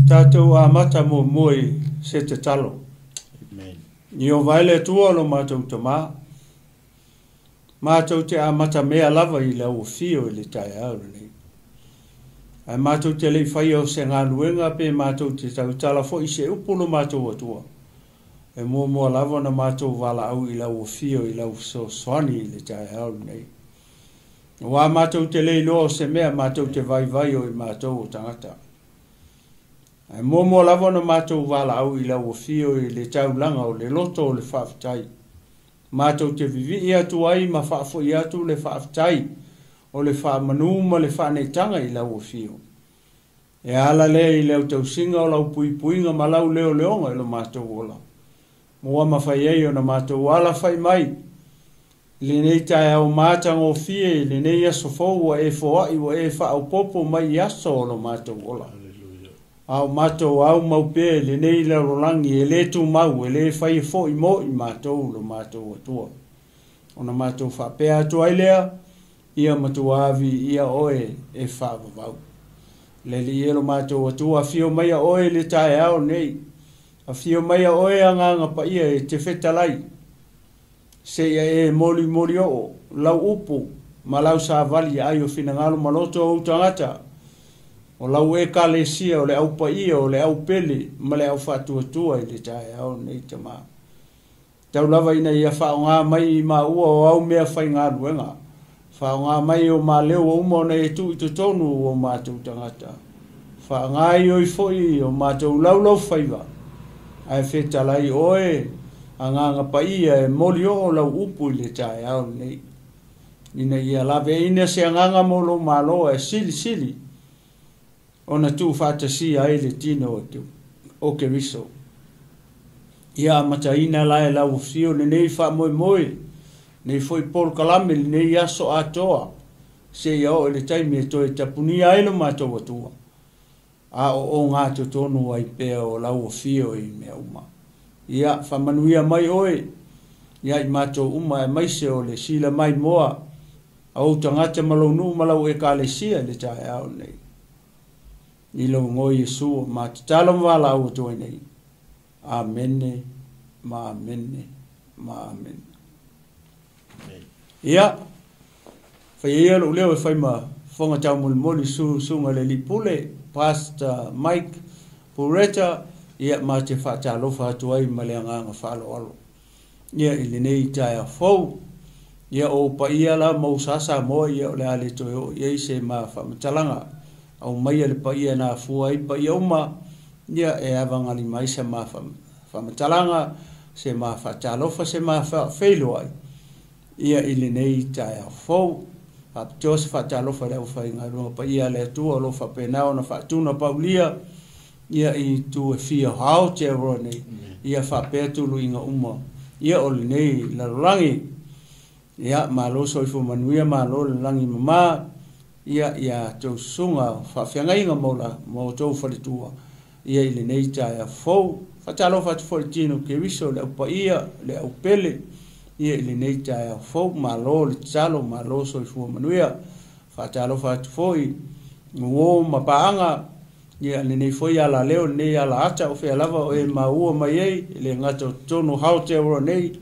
Tatou amata muamua i se tatalo. Amen. Ieova e le Atua o lo matou Tamā, matou te amatamea lava i lau afio i le taeao lenei. Ae matou te le i faia o se galuega pe matou te tautala foi i se upu lo matou Atua, e muamua lava ona matou valaau i lau afio i lau fesoasoani i le taeao lenei. Aua matou te le iloa o se mea matou te vaivai o i matou o tagata. Ae muamua lava ona matou valaau i lau afio i le taulaga o le loto o le faafetai. Matou te vivii atu ai ma faafoi atu le faafetai o le faamanu ma le faaneetaga i lau afio. E ala lea i le autausiga o lau puipuiga ma lau leoleoga i lo matou ola. Ua mafai ai ona matou alafai mai i lenei taeao matagofie i lenei aso fou ua e foai ua e faaopoopo mai i aso o lo matou ola. Hallelujah. A o matou aumau pea i lenei lalolagi e le tumau, e le faia foi mo i matou lo matou Atua. Ona matou faapea atu ai lea, ia matua viia oe e faavavau. Le Alii e lo matou Atua, afio maia oe i le taeao nei. Afio maia oe Agaga Paia e te fetalai. Seia e molimoli oo lau upu ma lau savali ai o finagalo ma loto o ou tagata. O lau ekalesia o le au paia, o le au pele ma le au faatuatua i le taeao nei Tamā. Tau lava ina ia faaaoga mai i maua o au mea faigaluega. Faaaoga mai o maleo ua uma ona e tuu i totonu o matou tagata. Faagaoioi foi o matou laulau faiva. Ae fetalai oe Agaga Paia e moli oo lau upu i le taeao lenei. Ina ia laveaina se agaga mo lou Malo ae silisili ona tuufaatasia ai le tino o Keriso. Ia amataina la e lau afio lenei faamoemoe, lenei foi polokalame, lenei aso atoa, seia oo i le taimi e toe tapunia ai lo matou Atua, a o ogatotonu ai pea o lau afio i mea uma. Ia faamanuia mai oe ia i matou uma aemaise o le sila maimoa a ou tagata ma lou nuu ma lau ekalesia i le taeao lenei. I lou igoa Iesu o ma tatalo ma valaau atu ai nei. Amene ma amene ma amene. Ia, faia ia lou leo e fai ma fofoga taumolimoli susuga i le Alii Pule, Pastor Mike Pureta, ia ma te faatalofa atu ai ma le agaga faaaloalo. Ia i lenei taeao fou, ia o ou paia la ma ou sa Samoa, ia o le a le toe oo i ai se ma faamatalaga. Aumaia le paia na afua ai paia uma, ia e avagalima ai se ma faamatalaga, se ma faatalofa, se ma faafeiloai, ia i lenei taeao fou. Faapitoa se faatalofa i le aufaigaluega paia a le Atua o lo o faapena ona faatuna paulia ia i itu e fia o Aotearoa nei, ia faapea tuluiga uma ia o lenei lalolagi. Ia, malo soifua manuia, malo le lagi mama, ia ia tou susuga o faafeagaiga ma ola ma outou faletua ia i lenei taeao fou. Faatalofa atu foi i le tino Keriso, le au paia, le au pele, ia i lenei taeao fou. Malo le tatalo, malo soifua manuia. Faatalofa atu foi i uo ma paaga, ia lenei foi alaleo, lenei alaata, o fea lava o e maua mai ai, e le gata o totonu o Aotearoa nei,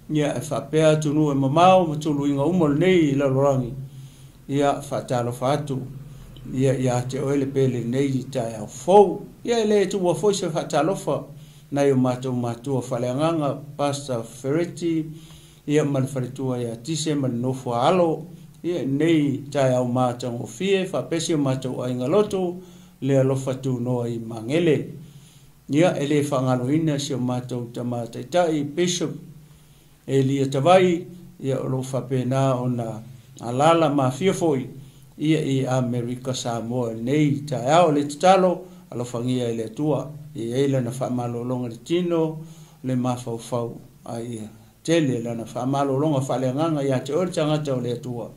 ia e faapea atunuu e mamao ma tuluiga uma o lenei lalolagi. Ia faatalofa atu ia ia te oe le pele nei i taeao fou. Ia e le tuua foi se faatalofa nai o matou matua faaleagaga, Pastor Fereti, ia ma le faletua ia Tise ma le nofo a alo, ia i lenei taeao matagofie, faapea si o matou aiga lotu, le alofa tunoa i Magele. Ia, e le faagaloina si o matou tama taitai, Bishop Elia Tavai, ia o lo o faapena ona alaala ma afio foi ia i Amerika Samoa i lenei taeao. Le tatalo, alofagia e le Atua, ia i ai lana faamalologa i le tino, le mafaufau, a ia tele lana faamalologa faaleagaga ia te oe le tagata o le Atua,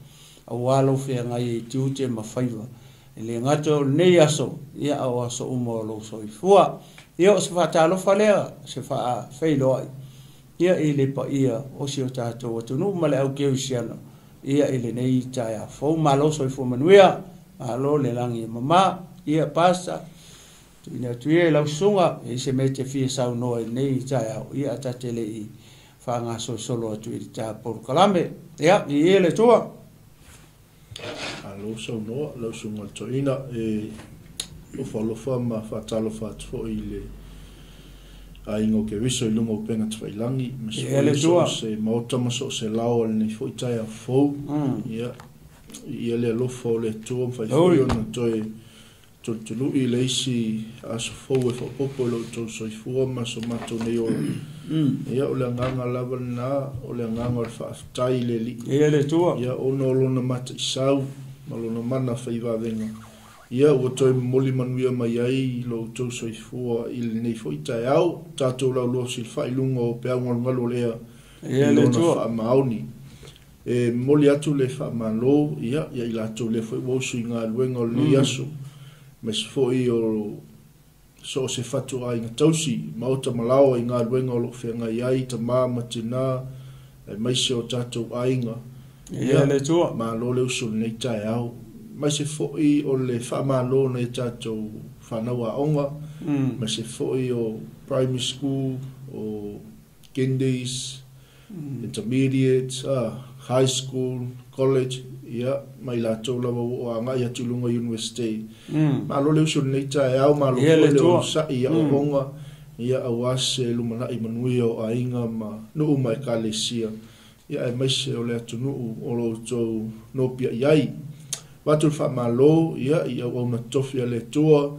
aua lou feagai ai i tiute ma faiva. E le gata o lenei aso, ia a o aso uma o lou soifua. Ia o se faatalofa lea, se faafeiloai, ia i le paia o si o tatou atunuu ma le au kerisiano, ia i lenei taeao fou. Malo soifua manuia, malo le lagi e mama. Ia Pastor, tuuina atu ia i lau susuga, e i ai se mea e te fia saunoa i lenei taeao, ia a ta te le i faagasolosolo atu i le ta polokalame. Ia, viia le Atua. Malo saunoa lau susuga i le toeaina. E alofa ma faatalofa atu foi i le aiga o Keriso i luga o upega tafailagi, ma Viia le so Atua. o se maota ma so o se lao o lenei foi taeao fou. Ia, ia le alofa o le Atua ma fai foi Oi. ona toe tulutului le isi aso fou e faaopoopo i lo outou soifua ma so matou nei ola. Ia, o le agaga lava lena, o le agaga o le faafetai i le Alii. Viia le Atua. Ia, ona o lona mataisau ma lona mana faivavega, ia ua toe momoli manuia mai ai lo outou soifua i lenei foi taeao, tatou lauloa silafai i luga o peau galugalu o le ea Viia i le lona Atua. faamaoni. E momoli atu le faamalo ia ia i latou lea foi ua usu i galuega o lenei aso, aemaise foi o so o se fatuaiga tausi, maota ma laoa i galuega o lo o feagai ai tama ma tina, aemaise o tatou aiga. Viia le Atua. Malo le usu o lenei taeao. Aemaise foi o le faamalo nai tatou whanau aoga, aemaise foi o primary school, o kindies, intermediate, high school, college, ia, mai latou lava ua o agai atu i luga university. Malo le usu o lenei taeao, malo Ia foi le le Atua. onosai i aoaoga, ia aua se lumanai manuia o aiga ma nuu ma ekalesia, ia aemaise o le atunuu o lo outou nopia i ai. Avatu le faamalo, ia, i auauna tofi a le Atua,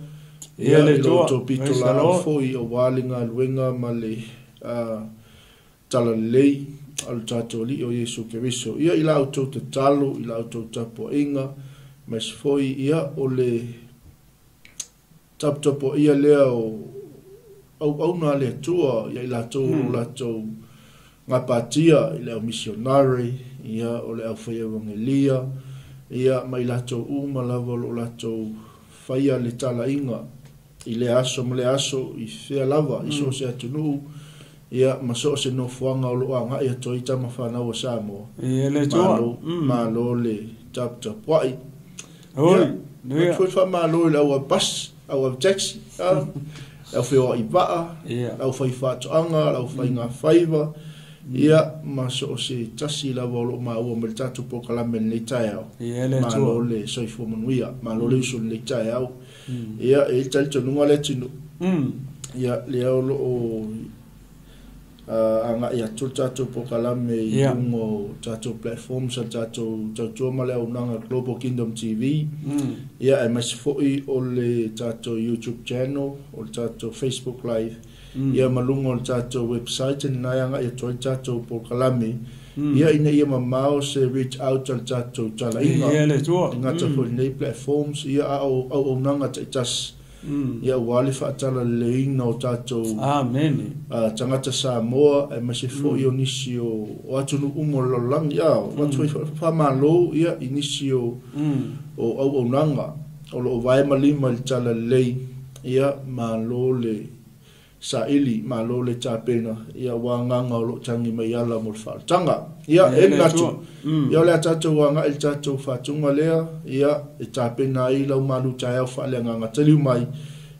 Ia ia, le i lo Atua. outou pito Praise the laau Lord. foi aua le galuega ma le talalelei a le tatou Alii o Iesu Keriso. Ia, i la outou tatalo, i la outou tapuaiga, aemaise foi, ia, o le taputapuaia lea o auauna a le Atua, ia i latou o lo latou gapatia i le au missionary, ia, o le au fai evangelia, ia, ma i latou uma lava o lo latou faia le talaiga i le aso ma le aso, i fea lava, i so o se atunuu, ia, ma so o se nofoaga o lo o agai atu ai tama fanau a Samoa. Viia le Atua. Malo, malo le taputapuai. Oi, Ia, nuia. foi faamalo i le au bus, au taxi, le au feoai vaa, le au fai faatoaga, le au faiga faiva, ia, ma so o se tasi lava o lo o maua mai le tatou polokalame i lenei taeao. Ia le Atua. Malo le soifua manuia, malo le usu i lenei taeao. Ia, e i ai le talitonuga le atunuu. Ia, lea o lo o agai atu le tatou polokalame i luga o tatou platforms a le tatou tautua ma le auaunaga Global Kingdom TV. Ia, aemaise foi o le tatou YouTube channel, o le tatou Facebook Live, ia, ma luga o le tatou website lena e agai atu ai le tatou polokalame. Ia, ina ia mamao se reach out a le tatou talaiga. Ia le Atua. E gata foi i lenei platforms, ia, a o auaunaga taitasi. Ia, aua le faatalaleleiga o tatou Amen. tagata Samoa, aemaise foi o nisi o atunuu uma o le lalolagi. Avatu foi faamalo, ia, i nisi o o auaunaga o lo o vae ma lima i le talalelei. Ia, malo le saili, malo le tapena, ia, ua agaga o lo o tagi mai ala mo le faaolataga. Ia, Ia e le manatu, Atua. Ia, o le a tatou agai i le tatou faatuga lea, ia, e tapena ai lau malu taeao faaleagaga taliu mai,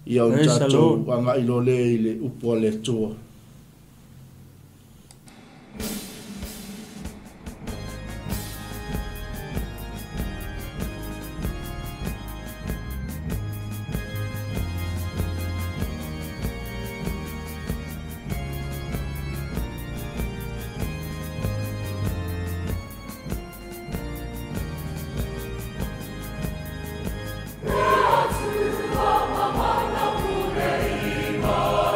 ia, o le Praise the tatou Lord. agai loa lea i le upu a le Atua. Mamana pure ima.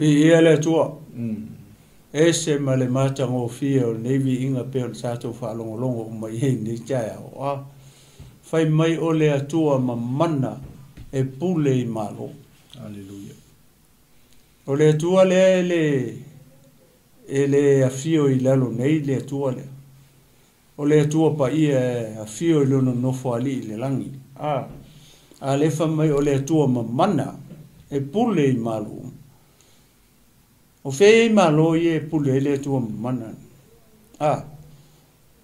Viia le Atua. Ese ma le matagofie o lenei viiga pei ona tatou faalogologo uma i ai i lenei taeao. A fai mai o le Atua mamana e pule i malo. Aleluia. O le Atua lea e le afio i lalo nei le Atua lea. O le Atua paia e afio i lona nofoalii i le lagi. A lea fai mai o le Atua mamana e pule i malo. O fea i malo ia e pule ai le Atua mamana.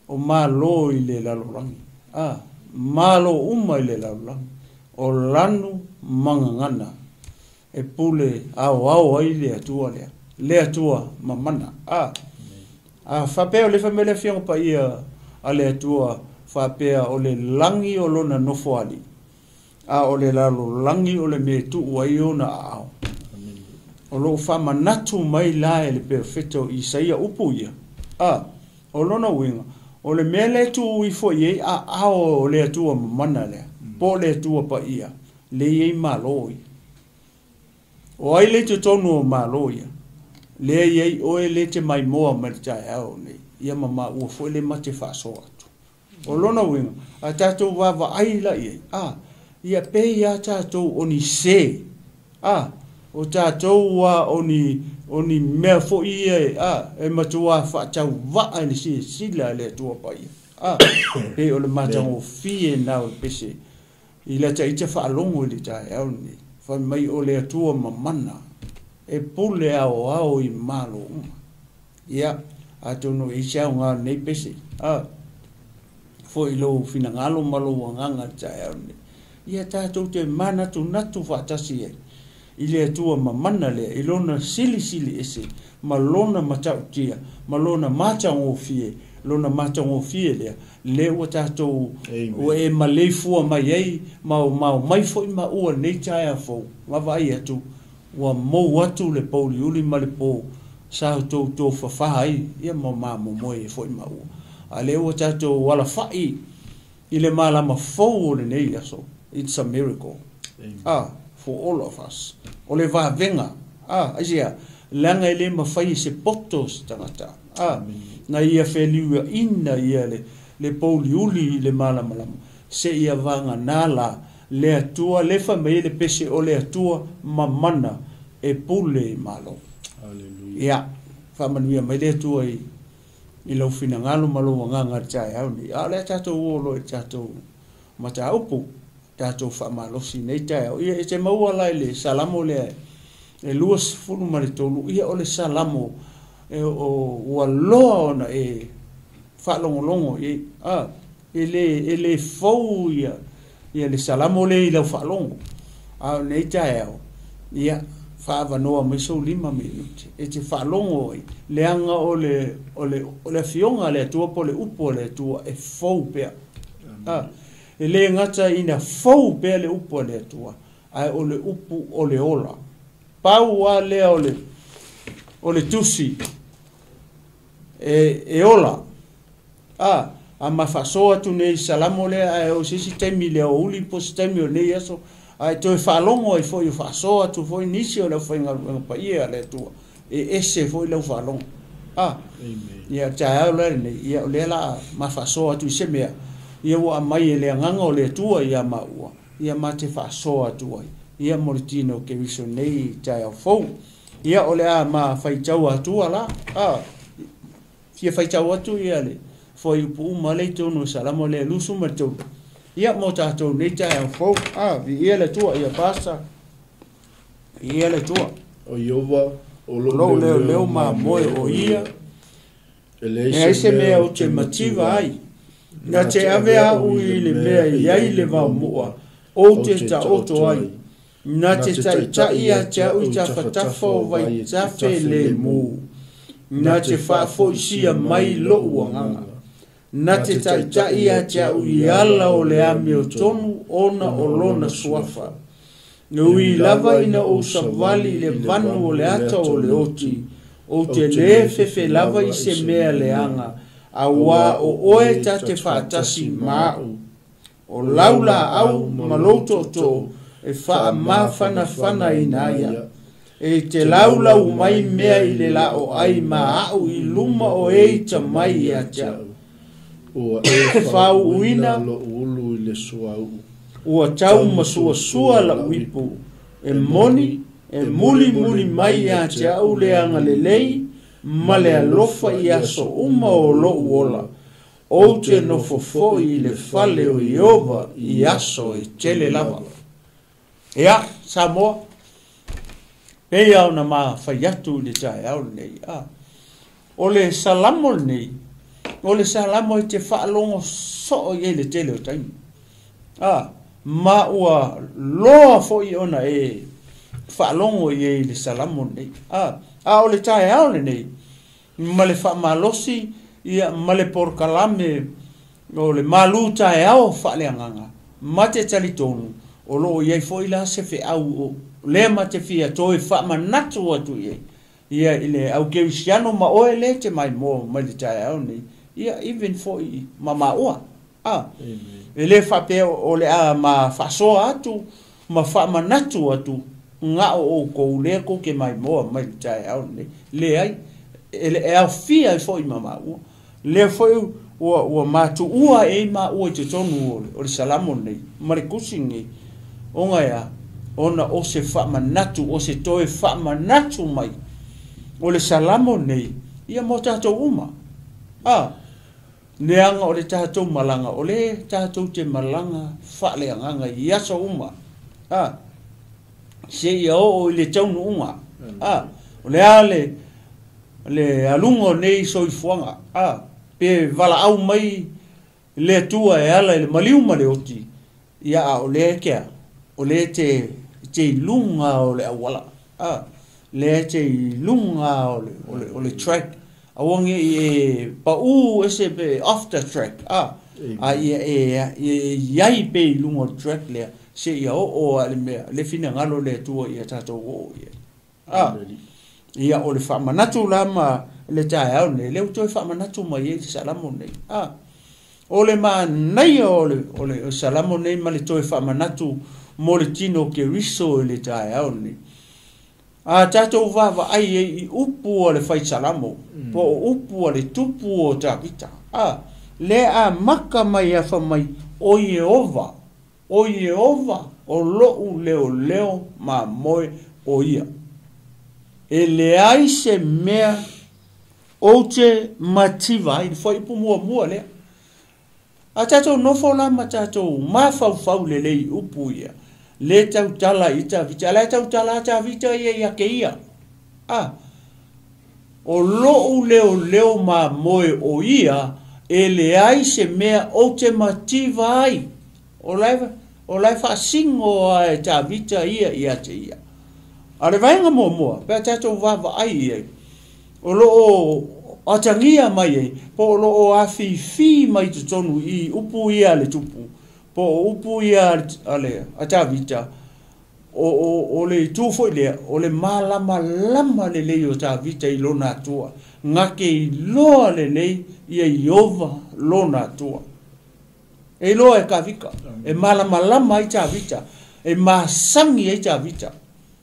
O malo i le lalolagi. Malo uma i le lalolagi. O lanu magagana e pule aoao ai le Atua lea. Le Atua mamana. A faapea o le fai mai le Afioga Paia a le Atua faapea o le lagi o lona nofoalii, a o le lalolagi o le mea e tuu ai ona aao. O loo faamanatu mai la e le perofeta o Isaia upu ia. O lona uiga, o le mea lea e tuu ifo i ai aao o le Atua mamana lea, po o le Atua paia, le i ai malo ia. O ai le totonu o malo ia, lea i ai oe le te maimoa mai le taeao nei, ia ma maua foi le mate faasoa atu. O lona uiga, a tatou vaavaai la i ai, ia pei ia tatou o ni se, o tatou o ni mea foi ia e matua faatauvaa i le silasila a le Atua paia. Pei o le matagofie na o le pese i lata ita faalogo i le taeao lenei. Fai mai o le Atua mamana e pule aoao i malo uma. Ia, atonu e isi aoga lenei pese. Foi lou finagalo ma lou agaga i le taeao lenei. Ia tatou te manatunatu faatasi ai i le Atua mamana lea, i lona silisili ese, ma lona matautia, ma lona matagofie, lona matagofie lea, lea ua tatou ua e maleifua mai ai, ma o mai foi ma ua nei taeao fou, vaavaai atu, ua mou atu le pouliuli ma le po, sa outou tofafā ai, ia ma mamomoe ai foi ma ua. A lea ua tatou alafai i le malama fou o lenei aso. It's a miracle. For all of us. O le vavega. Aisea, leaga e le mafai e se poto se tagata. Na ia feliuaina ia le pouliuli i le malamalama. Se ia vagana la le Atua, le fai mai le pese o le Atua mamana e pule i malo. Hallelujah. Ia, faamanuia mai le Atua i lau finagalo ma lou agaga i le taeao nei. A o lea tatou o loa i le tatou mataupu, tatou faamalosi nei taeao. Ia, e te maua la i le Salamo lea e 23, ia o le Salamo ua loa ona e faalogologo i ai. E le fou ia le Salamo lea i lau faalogo. A o nei taeao, ia, faavanoa mai sou 5 minute e te faalogo ai, leaga o le afioga a le Atua po o le upu a le Atua e fou pea. E le gata ina fou pea le upu a le Atua, ae o le upu o le ola. Pau a lea o le tusi e ola. A ma faasoa atu nei Salamo lea, ae o se isi taimi le aoauli po o se taimi o lenei aso, ae toe faalogo ai foi o faasoa atu foi nisi o le aufaigaluega paia a le Atua, e ese foi lau faalogo. Ia taeao la lenei, ia o lea la ma faasoa atu i se mea, ia ua aumai e le agaga o le Atua ia maua, ia ma te faasoa atu ai, ia mo le tino o Keriso nei taeao fou. Ia o le a ma faitau atua la, fia faitau atu ia le fuaiupu uma lea i totonu o Salamo lea 23. Ia mo tatou nei taeao fou. Viia le Atua, ia pasa. Viia le Atua. O Ieova, o lou leoleo mamoe o ia, e leai se mea ou te mativa ai. Na te ave au i le mea i ai le vaomoa, ou te taoto ai. Na te taitai ia te au i tafatafa o vaitafe le mu. Na te faafoisia mai lou agaga. Na te taitai ia te au i ala o le amiotonu ona o lona suafa. E ui lava ina ou savali i le vanu o le ata o le oti, ou te le fefe lava i se mea leaga, auā o oe ta te faatasi ma au. O lau laau ma lou tootoo e faamafanafanaina ai. E te laulau mai mea i le laoai ma a'u i luma o e ita mai ia te a'u. Ua e Faauuina lo'u ulu i le suauu. Ua tau masuasua la'u ipu. E moni, e mulimuli mai ia te a'u le agalelei ma le alofa i aso uma o lo'u ola. Ou te nofo foi i le fale o Ieova i aso e tele lava. Ia, Samoa, peia ona mafai atu i le taeao lenei. O le salamo lenei, o le salamo e te faalogo soo i ai le tele o taimi. Ma ua loa foi ona e faalogo i ai le salamo lenei. A o le taeao lenei, ma le faamalosi, ia ma le porokalame o le malu taeao faaleagaga, ma te talitonu, o loo i ai foi la se feau o lea ma te fia toe faamanatu atu i ai. Ia i le au kerisiano ma oe le te maimoa mai le taeao nei, ia even foi ma maua. E le faapea o le a ma faasoa atu ma faamanatu atu nga'o oukou lea kou ke maimoa mai le taeao nei. Leai, e aofia ai foi ma maua. Lea foi ua matuua e maua i totonu o le salamo nei, ma le kusi nei, ona ea, ona o se faamanatu, o se toe faamanatu mai o le salamo nei, ia mo tatou uma. Leaga o le tatou malaga, o le tatou te malaga faaleagaga i aso uma. Se ia oo i le taunuuga. O le a le aluga o nei soifuaga. Pe valaau mai le Atua e ala i le maliu ma le oti, ia a o lea kea, o lea te i luga o le auala. Lea te i luga o le track. Aua nge i e pau ese pe off the track. A ia e iai pe i luga o le track lea, se ia oo a le mea, le finagalo le Atua ia tatou oo i ai. Ia o le faamanatu la ma le taeao nei, lea ua toe faamanatu mai ai le salamo nei. O le manaia o le salamo nei ma le toe faamanatu mo le tino Keriso i le taeao nei. A tatou vaavaai ai i upu o le fai salamo, po o upu o le tupu o Tavita. Le a maka mai afa mai, o Ieova, o Ieova, o lo'u leoleo mamoe o ia. E leai se mea ou te mativa ai, le fuaiupu muamua lea. A tatou nofo la ma tatou mafaufau lelei i upu ia, le tautala i Tavita, a la e tautala a Tavita ia ia ke ia. O lo'u leoleo mamoe o ia, e leai se mea ou te mativa ai. O la e faasingo a e Tavita ia ia te ia. A le vaega muamua, pe a tatou vaavaai i ai, o loo atagia mai ai, po o loo afifi mai totonu i upu ia a le tupu, po o upu ia a Tavita, o le itu foi lea, o le malamalama lelei o Tavita i lona Atua, ngake iloa lelei ia Ieova lona Atua. E iloa e Kavika, e malamalama ai Tavita, e masangi ai Tavita.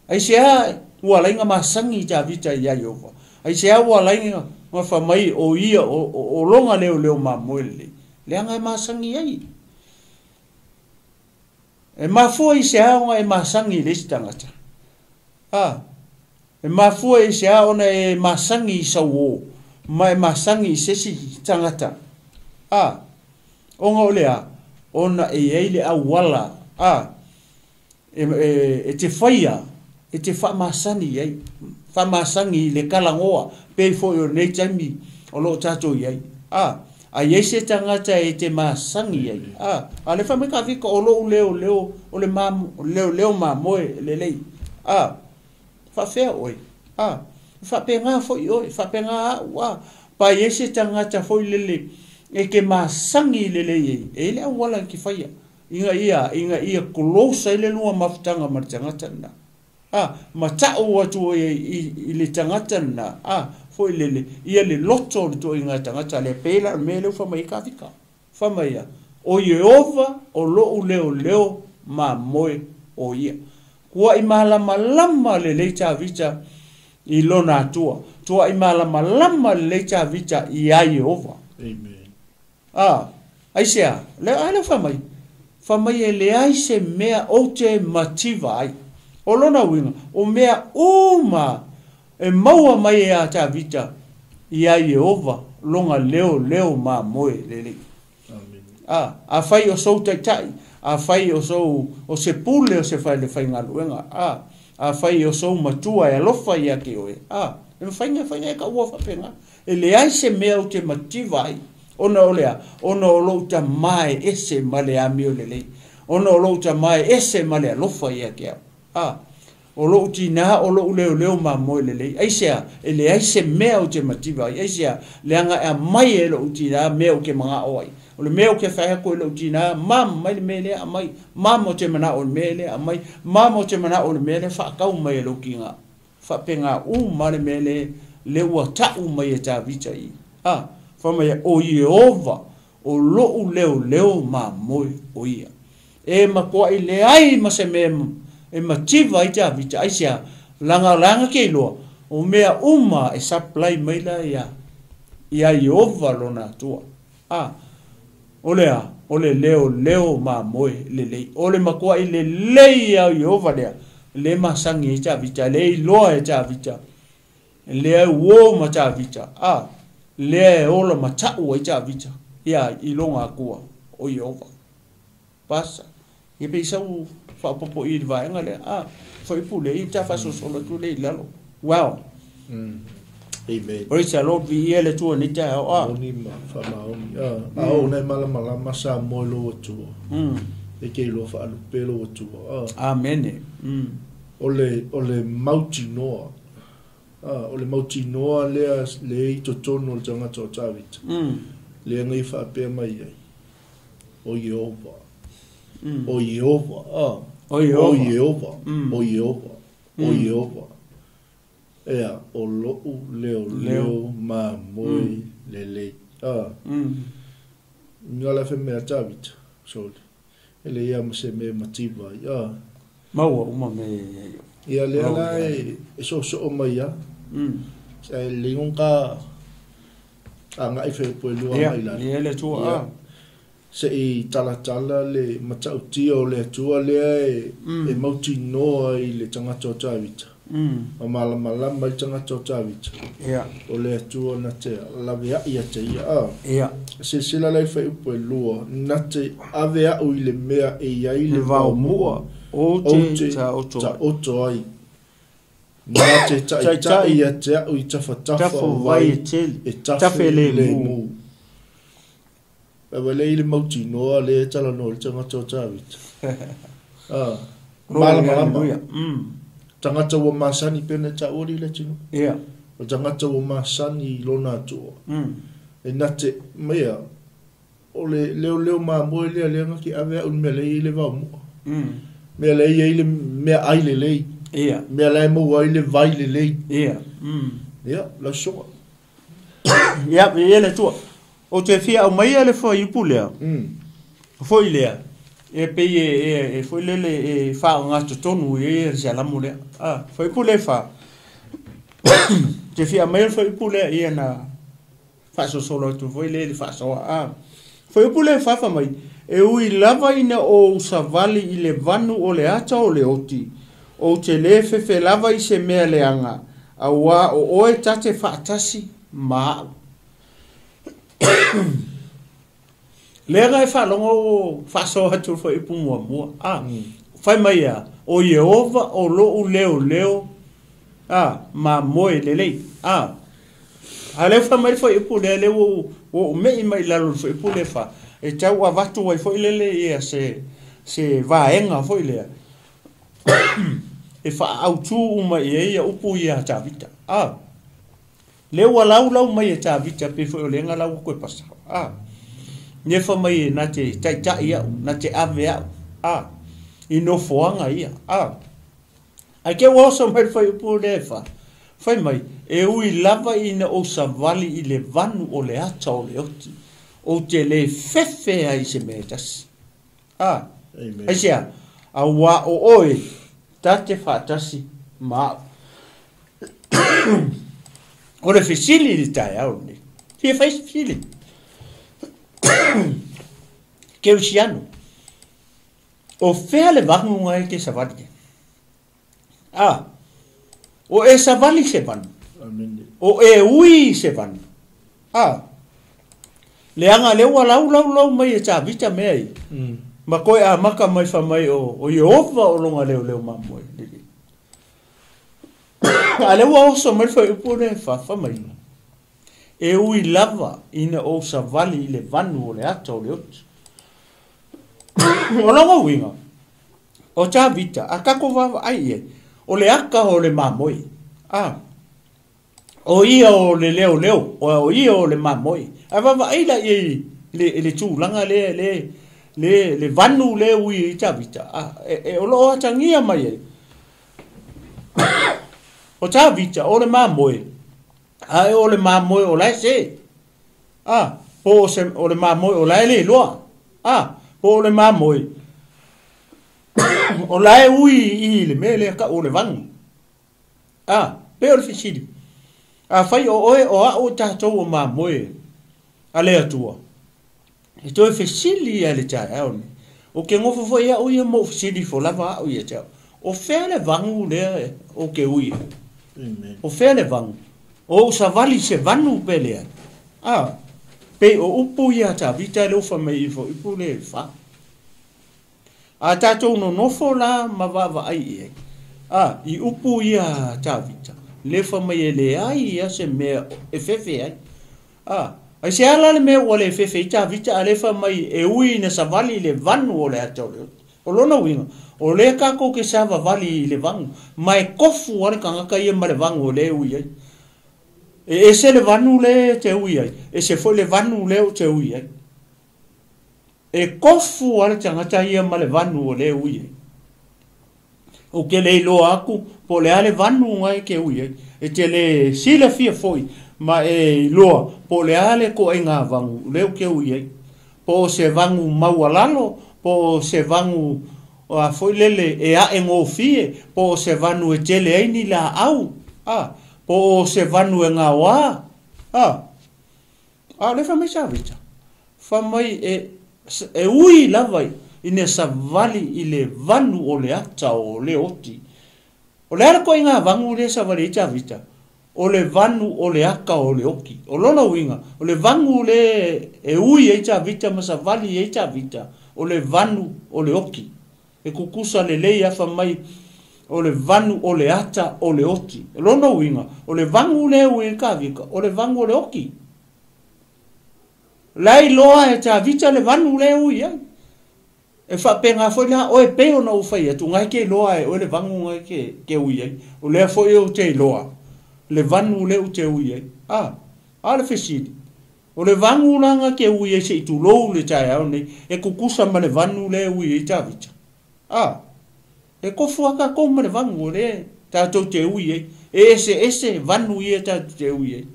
Ai se a ua lainga masangi i Tavita ia Ieova. Ai se a ua lainga ma mai o ia o longa leo leo mamoe lelei. Leaga e masangi ai. E mafua i se a ona e masangi i le isi tagata. E mafua i se a ona e masangi i sauō, ma e masangi i se isi tagata. Ona o le a, ona e iai le auala, e te faia, e te faamasani ai, faamasani i le kalagoa, pei foi o nei taimi o loo tatou i ai. A iai se tagata e te masangi ai. A le fai mai Kavika o lo'u leoleo, o le leoleo mamoe lelei. Faafea oe. Faapega foi oe, faapega a'u. Pa iai se tagata foi lele e ke masangi lelei ai, e le auala e ke faia. Inga ia close ai le lua mafutaga ma le tagata lena. Ma ta'u atu oe i le tagata lena, foi lele, ia le loto o le toaiga tagata lea, pe la o le mea lea ua fai mai ai Kavika. Fai mai ia, o Ieova o lo'u leoleo mamoe o ia. Tua'i malamalama lelei Tavita i lona Atua. Tua'i malamalama lelei Tavita iā Ieova. Amen. A, aisea? Le, a lea fai mai. Fai mai e leai se mea ou te mativa ai. O lona uiga, o mea uma e maua mai e Tavita iā Ieova lona leo leo mamoe lelei. Amen. A, afai o sou taitai, afai o sou o se pule o se fai le faigaluega, a, afai o sou matua e alofa ia te oe, a, e mafai fai e ka ua faapena. E leai se mea ou te mativa ai, ona o lea, ona o lou tamā e ese ma le amio lelei, ona o lou tamā e ese ma le alofa ia te au. A, o lou tinā o lou leoleo mamoe lelei. Aisea, e leai se mea ou te mativa ai. Aisea, leaga e aumai e lou tinā mea ou te mana'o ai. O le mea ou te fai atu i lou tinā, mama mai le mea lea aumai, mama ou te mana'o i le mea lea aumai, mama ou te mana'o i le mea lea faatau mai e lou tinā. Faapena uma le mea le le ua ta'u mai e Tavita i. A, fai mai o Ieova o lo'u leoleo mamoe o ia. E matua'i leai ma se mea e mativa ai Tavita. Aisea, laga laga ke iloa, o mea uma e supply mai la ia ia Ieova lona Atua. A, o lea, o le leo leo mamoe lelei. O le matua'i lelei ia Ieova lea, le masagi ai Tavita, le iloa e Tavita, lea uo ma Tavita. A, lea e ola mata'u ai Tavita ia i lona Atua o Ieova. Pasa. Ia pe sau faapopo i le vaega lea. A, fuaiupu lea i ta faasolosolo atu le i lalo. Wow. Amen. Praise the Lord, viia le Atua nei taeao. A. Moni ma faamaoni. A, a o nai malamalama sa moe lou Atua. E ke iloa faalupe lou Atua. A. Amene. O le mautinoa. A, o le mautinoa lea le i totonu o le tagata o Tavita. Lea ngai faapea mai ai. O Ieova. O Ieova. A. O Ieova. O Ieova. O Ieova. O Ieova. Ea, o lou leo leo mamoe lelei. A. Nga la fe mea Tavita. Sorry. E le ia ma se mea mativa ai. A. Maua uma me Ia lea la e soosoo mai ia. Sa e le ka agai fe po lua mai la. Ia le Atua. A. Se i talatala le matautia o le Atua lea e, e mautinoa i le tagata o Tavita. Ma malamalama i le tagata o Tavita. O le Atua na te laveai ia te ia. A. Silasila la i fuaiupu e lua, na te ave a'u i le mea e i ai Le le vaomua o ou te te taoto ai. taoto ai. Na te taʻitaʻi ia te a'u i tafatafa Tafa o o vai vai e tele. e Tafe tafe le le mu. mu. Aua le i le mautinoa le e talanoa i le tagata o Tavita. Ah, Glory, malamalama. hallelujah. Tagata ua masani pena ta'ua le tino. O tagata ua masani i lona Atua. E na te mea o le leo leo mamoe lea lea nga ki ave a'u i le mea lea i le vaomua. Mea lea i ai le mea ai lelei. Mea la e maua ai le vai lelei. Ia, lau soga. Ia, ia le Atua. O te fia aumaia le fuaiupu lea. Foi lea. E pei e foi lele e faaogatotonu i ai le sialamo lea. A, fuaiupu lea fa. Te fia aumaia le fuaiupu lea ia na faasolosolo atu foi le le faasoa. A. Fuaiupu lea fa mai. E ui lava ina ou savali i le vanu o le ata o le oti. Ou te lē fefe lava i se mea leaga. Auā o oe ta te faatasi ma a'u. Leaga e faalogo o faasoa atu fuaiupu muamua. A, fai mai ia, o Ieova o lo'u leoleo a, mamoe lelei. A, a lea fai mai le fuaiupu lea lea ua ua ume'i mai i lalo o le fuaiupu lea fa. E tau avatu ai foi lele ia se vaega foi lea. E faautū uma i ai ia upu ia Tavita. A, lea ua laulau mai e Tavita pe foi o lega lau koe pasa. A, nefa mai e na te taʻitaʻi a'u, na te ave a'u. A, i nofoaga ia. A, ae ke ua oso mai le fuaiupu lea e fa. Fai mai, e ui lava ina ou savali i le vanu o le ata o le oti. Ou te lē fefe ai se mea e tasi. A, Amen. aisea, auā o oe, Ta te faatasi ma a'u. O le fesili i le taeao lenei. Fia fai se fesili. Keusiano. O fea le vaguga e te savali ai? A. O e savali se vanu. O e ui se vanu. A. Leaga lea ua laulaulau mai e Tavita mea ia. Ma koe amaka mai fai mai o Ieova o lona leoleo mamoe. A lea ua oso mai le fuaiupu lea e fafa mai. E ui lava ina ou savali i le vanu o le ata o le oti. O lona uiga, o Tavita, a tatou vaavaai i ai, o le ata o le mamoe. A. O ia o le leoleo, o ia o le mamoe. Ae vaavaai la i ai i le tulaga lea, le, le, le vanu lea ui ai Tavita, a, e, o lo o atagia mai ai. O Tavita, o le mamoe, ae o le mamoe o la e se. A, po o, se, o le mamoe o la e le iloa. A, po o le mamoe o la e ui i le mea lea tau o le vanu. A, pei o le fesili, afai o oe o a'u tatou o mamoe a le Atua, e toe fesili ia i le taeao lenei. Ou te nofo foi a'u ia ma ou fesili ifo lava a'u ia te a'u, o fea le vagu lea ou te ui ai? O fea le vagu? O ou savali se vanu pe leai? A, pei o upu ia a Tavita e le ufa mai i fuaiupu lea e fa. A tatou nonofo la ma vaavaai i ai, a, i upu ia a Tavita, le fai mai e leai ia se mea e fefe ai. A, aisea la le mea ua le fefe ai Tavita a le fai mai e ui ina savali i le vanu o le ata o le oti? O lona uiga, o lea tatou te savavali i le vagu, ma e kofu lava le tagata ia ma le vagu o lea e ui ai. E ese le vanu lea e te ui ai, ese foi le vanu lea ou te ui ai. E kofu lava le tagata ia ma le vanu o lea e ui ai. Ou te le iloa aku po o le a le vanu na e te ui ai. E te le silafia foi ma e iloa po o le a le ituaiga vagu lea ou te ui ai. Po o se vagu maualalo, po o se vagu a foi lele e ae gofie, po o se vanu e tele ai ni laau, a, po o se vanu e gaoā, a. A o lea fai mai Savita, fai mai e, e ui lava ina savali i le vanu o le ata o le oti. O le a le ituaiga vagu lea e savali ai Tavita? O le vanu o le ata o le oti. O lona uiga, o le vagu lea e ui ai Tavita ma savali ai Tavita, o le vanu o le oti. E kukusa lelei a fai mai o le vanu o le ata o le oti. O lona uiga, o le vagu lea e ui ai Tavita, o le vagu o le oti. La e iloa e Tavita le vanu lea e ui ai. E faapena foi la oe pei ona ou fai atu, na e te iloa e oe le vagu na e te ui ai. O lea foi ou te iloa le vanu lea ou te ui ai. A, a le fesili, o le vagu la na te ui ai se i tulou le taeao nei, e kukusa ma le vanu lea e ui ai Tavita? A, e kofu lava tatou ma le vagu o lea tatou te ui ai. E eseese vanu ia tatou te ui ai.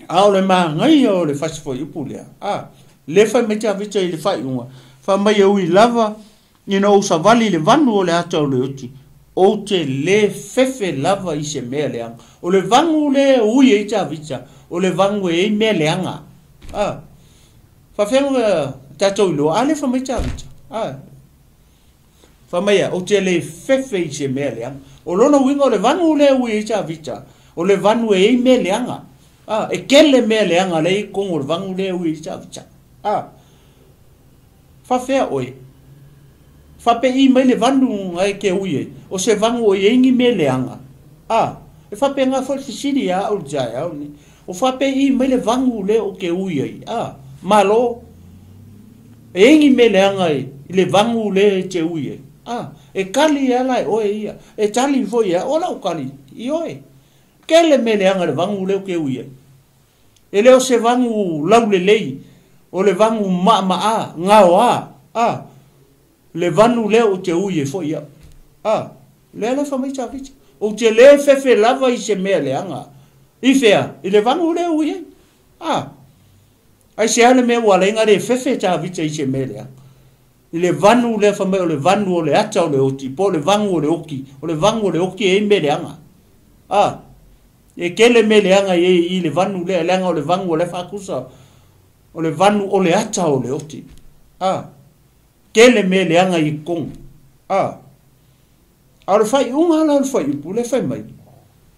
A o le manaia o le fasi fuaiupu lea, a, le fai mai Tavita i le faaiuga, fai mai e ui lava ina ou savali i le vanu o le ata o le oti, ou te le fefe lava i se mea leaga. O le vagu lea e ui ai Tavita, o le vagu e i ai mea leaga. A, faafefea ona tatou iloa, a le fai mai Tavita, a, fai mai a, ou te le fefe i se mea leaga. O lona uiga o le vagu lea e ui ai Tavita, o le vanu e i ai mea leaga. A, e tele mea leaga lea e i totonu o le vagu lea e ui ai Tavita. A, faafefea oe? Faapei mai le vanu na e te ui ai, o se vagu o i ai ni mea leaga. A, e faapena foi le fesili ia a'u i le taeao lenei. O faapei mai le vagu lea ou te ui ai. A, malo. E i ai ni mea leaga i le vagu lea e te ui ai. A, e tali lava la e oe ia. E tali foi ia a'u, o la'u tali, ioe. Tele mea leaga i le vagu lea ou te ui ai. E le o se vagu laulelei, o le vagu maama'a, gaoā. A, le vanu lea ou te ui ai foi a'u. A, lea la fai mai Tavita, ou te le fefe lava i se mea leaga. I fea? I le vagu lea e ui ai. A, aisea le mea ua ala ai ona le fefe Tavita i se mea leaga? I le vanu lea fai mai o le vanu o le ata o le oti, po o le vagu o le oki, o le vagu o le oki e i ai mea leaga. A, e tele mea leaga e i ai i le vanu lea, leaga o le vagu o la e faatusa, o le vanu o le ata o le oti. A, tele mea leaga i totonu. A, a o le faaiuga la o le fuaiupu lea fai mai,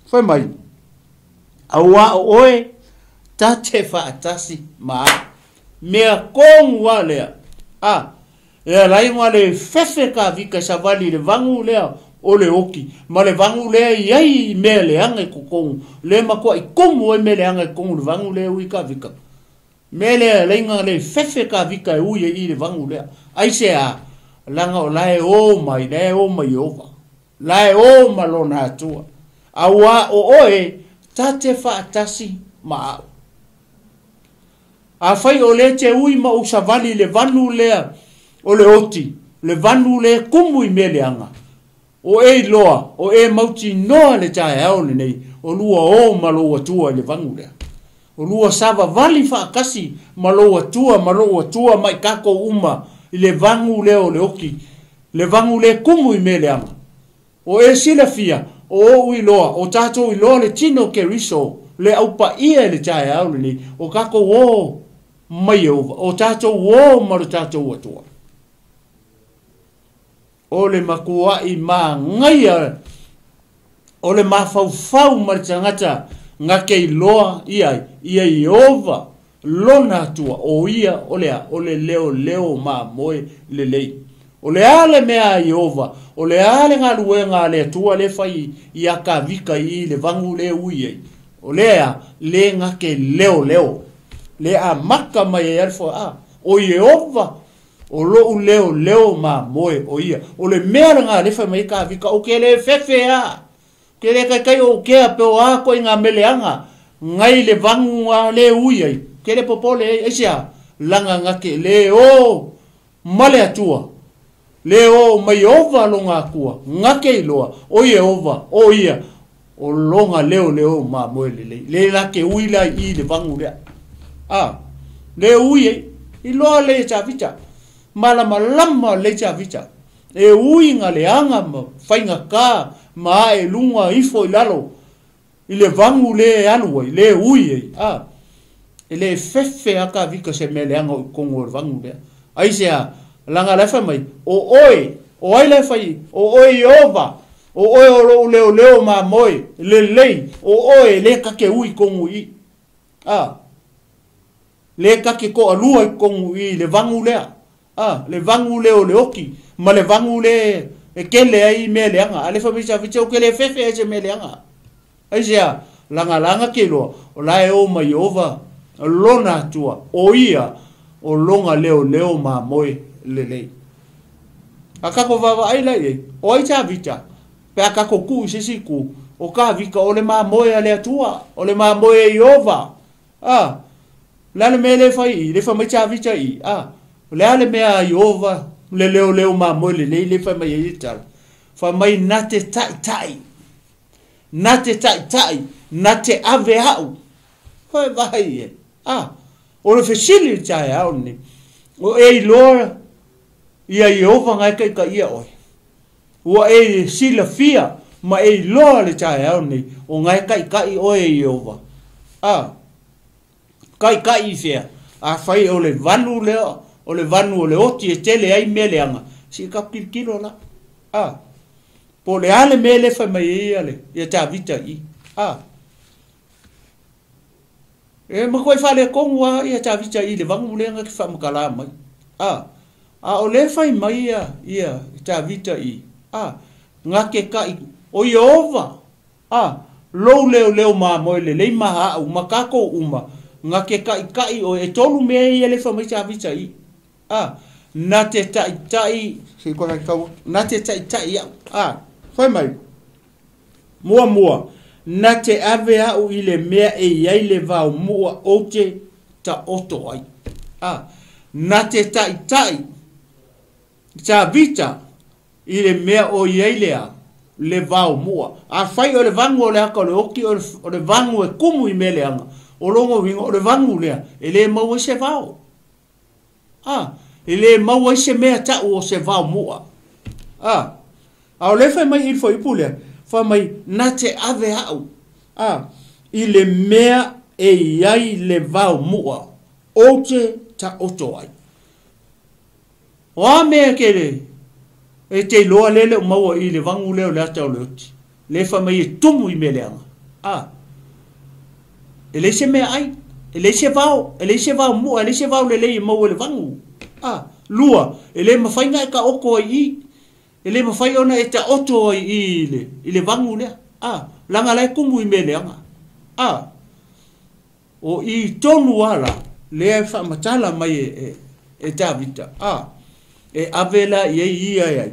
fai mai, auā o oe ta te faatasi ma au. Mea tonu lava lea. A, e ala ai ona le fefe Tavita e savali i le vagu lea o le oti, ma le vagu lea e i ai i mea leaga i totonu, lea e matuai tumu ai mea leaga i totonu o le vagu lea e ui Tavita. Mea lea e ala ai ona le fefe Tavita e ui ai i le vagu lea. Aisea? Leaga o la e o mai, la e o ma Ieova, la e o ma lona Atua. Auā o oe ta te faatasi ma au. Afai o lea e te ui ma ou savali i le vanu lea o le oti, le vanu lea e kumu i mea leaga, o e iloa, o e mautinoa le taeao lenei, o lua o ma lou Atua i le vanu lea. O lua savavali faatasi ma lou Atua ma lou Atua ma i tatou uma i le vagu lea o le oti, le vagu lea e kumu i mea leaga. O e silafia, o ou iloa, o tatou iloa le tino o Keriso, le Au Paia i le taeao lenei, o tatou o ma Ieova, o tatou o ma lo tatou Atua. O le matua'i magaia o le mafaufau ma le tagata na te iloa ia ia Ieova lona Atua, o ia o le a? O le leoleo mamoe lelei. O le a le mea a Ieova? O le a le galuega a le Atua lea e fai iā Tavita i le vagu lea e ui ai? O lea a le na te leoleo, le amata mai ai lava le foe, a o Ieova o lo'u leoleo mamoe o ia. O le mea lena lea e fai mai ai Tavita, ou te le fefe a, ou te le taitai ou kea pe o a koe ngā meleaga ngai le vagu a le ui ai, ou te le popole ai, aisea? Laga na te le o ma le Atua, le o ma Ieova lona Atua, na te iloa o Ieova o ia o lona leoleo mamoe lelei. Le la te ui la i le vagu lea. A, le ui ai, iloa lei e Tavita, malamalama lei Tavita, e ui nga leaga ma faigata ma ae i luga ifo i lalo i le vagu le e alu ai, le ui ai. A, e le fefe a Tavita se mea leaga o i totonu o le vagu lea. Aisea? Laga la e fai mai, o oe, o ai la e fai, o oe Ieova, o oe o lou leoleo mamoe lelei, o oe e le ta te ui i totonu i i. A, le ta te toalua i totonu i le vagu lea, a, le vagu lea o le oti, ma le vagu lea e tele ai mea leaga. A le fai mai Tavita, ou te le fefe ai se mea leaga. Aisea? Lagalaga ke iloa, o la e o ma Ieova lona Atua, o ia o lona leoleo mamoe lelei. A tatou vaavaai la i ai, o ai Tavita? Pe a tatou tuu i se isi itu, o Tavita o le mamoe a le Atua, o le mamoe a Ieova. A, o le a le mea lea e fai i i? Le fai mai Tavita i i, a, o le a le mea a Ieova le leoleo mamoe lelei lea e fai mai ai le tala? Fai mai na te taʻitaʻi, na te taʻitaʻi, na te ave a'u. Fai vaai i ai, a, o le fesili i le taeao lenei, o e iloa ia Ieova na e taitaia oe? Ua e silafia ma e iloa le taeao lenei, o na e taʻitaʻi oe e Ieova. A, taʻitaʻi i fea? Afai o le vanu lea, o le vanu o le oti e tele ai mea leaga, se i tatou tilotilo la. A, po o le a le mea lea e fai mai ai ia le, ia Tavita i i. A, e matuai faaletonu lava ia Tavita i le vagu lea na te faamatala mai. A, a o lea e fai mai ia, ia Tavita i, a, na te taʻi, o Ieova, a, lou leoleo mamoe lelei ma a'u ma tatou uma, na te taʻitaʻi oe. E tolu mea ia lea e fai mai Tavita i, a, na te taʻitaʻi, se i kona tau, na te taʻitaʻi a'u. A, fai mai, muamua, na te ave a'u i le mea e i ai le vaomua ou te taoto ai. A, na te taʻitaʻi Tavita i le mea o i ai le a? Le vaomua. Afai o le vagu o le ata o le oti, o le vagu e kumu i mea leaga, o lona uiga o le vagu lea e le maua ai se vao. A, E le maua ai se mea ta'u o se vaomu'a. A a o lea fai mai i le fuaiupu lea, fai mai, na te ave a'u, a i le mea e i ai le vaomu'a ou te ta'oto ai. O a mea e te e te iloa lea e le o maua i le vagu lea o le ata o le oti, lea fai mai e tumu i mea leaga. A e leai se meaai, e leai se vao, e leai se vaomu'a, e leai se vao lelei e maua i le vagu. A lua, e le mafai ona e ta'oto ai i, e le mafai ona e ta'oto ai i i le vagu lea. A leaga la e tumu i mea leaga. A o i tonu ala lea e faamatala mai e Tavita. A e ave la i ai ia e ai